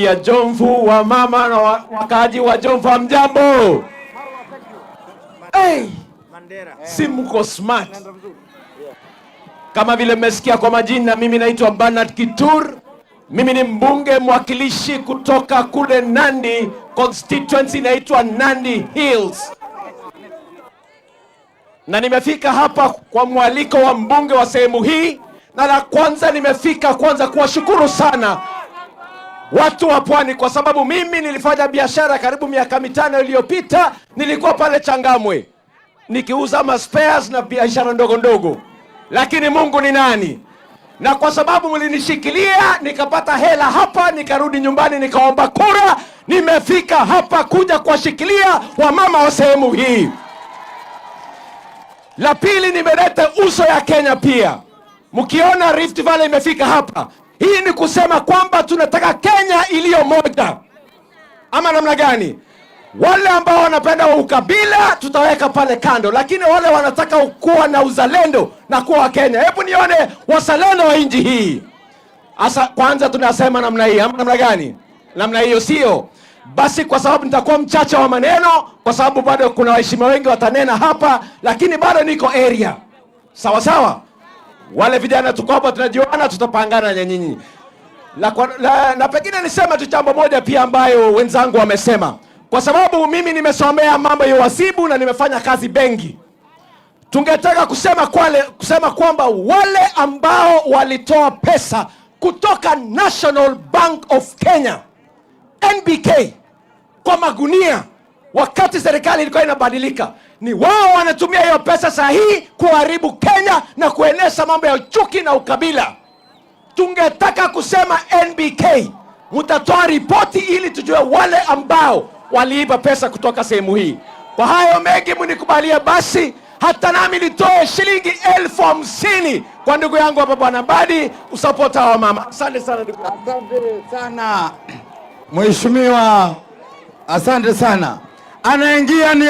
ya Jomvu, wa mama na wakaaji wa Jomvu, hamjambo? Hey, si mko smart? Kama vile mmesikia kwa majina, mimi naitwa Bernard Kitur. Mimi ni mbunge mwakilishi kutoka kule Nandi, constituency inaitwa Nandi Hills, na nimefika hapa kwa mwaliko wa mbunge wa sehemu hii, na la kwanza nimefika kwanza kuwashukuru sana watu wa Pwani kwa sababu mimi nilifanya biashara karibu miaka 5 iliyopita. Nilikuwa pale Changamwe nikiuza ma spares na biashara ndogo ndogo, lakini Mungu ni nani? Na kwa sababu mlinishikilia nikapata hela hapa, nikarudi nyumbani nikaomba kura. Nimefika hapa kuja kuwashikilia wamama wa sehemu hii. La pili, nimeleta uso ya Kenya pia. Mkiona Rift Valley imefika hapa, hii ni kusema kwamba tunataka Kenya iliyo moja, ama namna gani? Wale ambao wanapenda ukabila tutaweka pale kando, lakini wale wanataka kuwa na uzalendo na kuwa Wakenya, hebu nione wazalendo wa nchi hii. Asa kwanza tunasema namna hii ama namna gani? Namna hiyo, sio? Basi kwa sababu nitakuwa mchache wa maneno, kwa sababu bado kuna waheshimiwa wengi watanena hapa, lakini bado niko area. Sawa sawa, wale vijana tuko hapa tunajuana, tutapangana na nyinyi. Na pengine niseme tu jambo moja pia ambayo wenzangu wamesema, kwa sababu mimi nimesomea mambo ya uhasibu na nimefanya kazi benki. Tungetaka kusema kwamba wale ambao walitoa pesa kutoka National Bank of Kenya, NBK, kwa magunia wakati serikali ilikuwa inabadilika, ni wao wanatumia hiyo pesa sahihi kuharibu Kenya na kueneza mambo ya chuki na ukabila. Tungetaka kusema NBK, mtatoa ripoti ili tujue wale ambao waliiba pesa kutoka sehemu hii. Kwa hayo mengi mnikubalia basi hata nami nitoe shilingi 50,000 kwa ndugu yangu hapa Bwana Mbadi usapota wa mama. Asante sana ndugu yangu. Asante sana mheshimiwa, asante sana. Anaingia ni